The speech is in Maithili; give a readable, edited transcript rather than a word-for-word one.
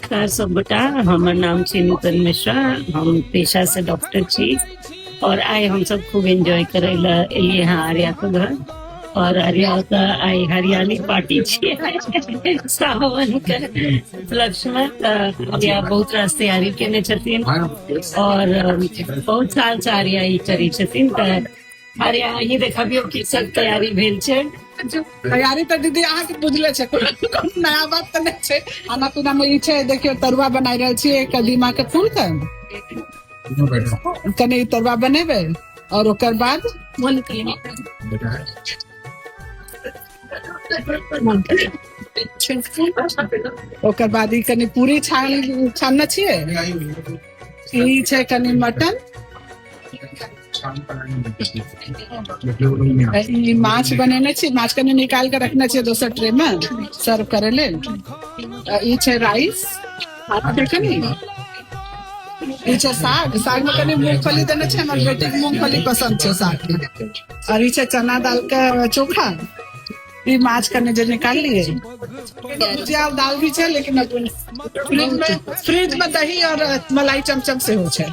नमस्कार सब गोटा। हमर नाम छी नूतन मिश्रा। हम पेशा से डॉक्टर छी और आइ हमसब खूब एंजॉय करे लए एलियै हँ आर्या के घर। और आर्या के आइ हरियाली पार्टी छियै सावन के उपलक्ष्य में, तऽ आर्या बहुत रास तैयारी केने छथिन और बहुत साल से आर्या ई करै छथिन। तऽ आर्या, अहीं देखबियौ की सब तैयारी भेल छै। तैयारी तऽ दीदी अहाँके बुझले छै, कोनो नया बात तऽ नहि छै। खाना पीना मे ई छै, देखियौ, तरुआ बनाइ रहल छियै कदीमा के फूल के। कनि तरुआ बनेबै और ओकर बाद ओकर बाद ई कनि पूरी छान छानने छियै। ई छै कनि मटन, ई माछ बनेने छी। माछ कनि निकाल के रखने छियै दोसर ट्रे में सर्व करे लेल। ई छै राइस कनि, ई छै साग। साग में कनि मूंगफली देने छै, हमर बेटी के मूंगफली पसंद छै साग में। और ई छै चना दाल के चोखा। ई माछ कनि जे निकाललियै, भुजिया और दाल भी छै, लेकिन फ्रिज में दही और मलाई चमचम सेहो छै।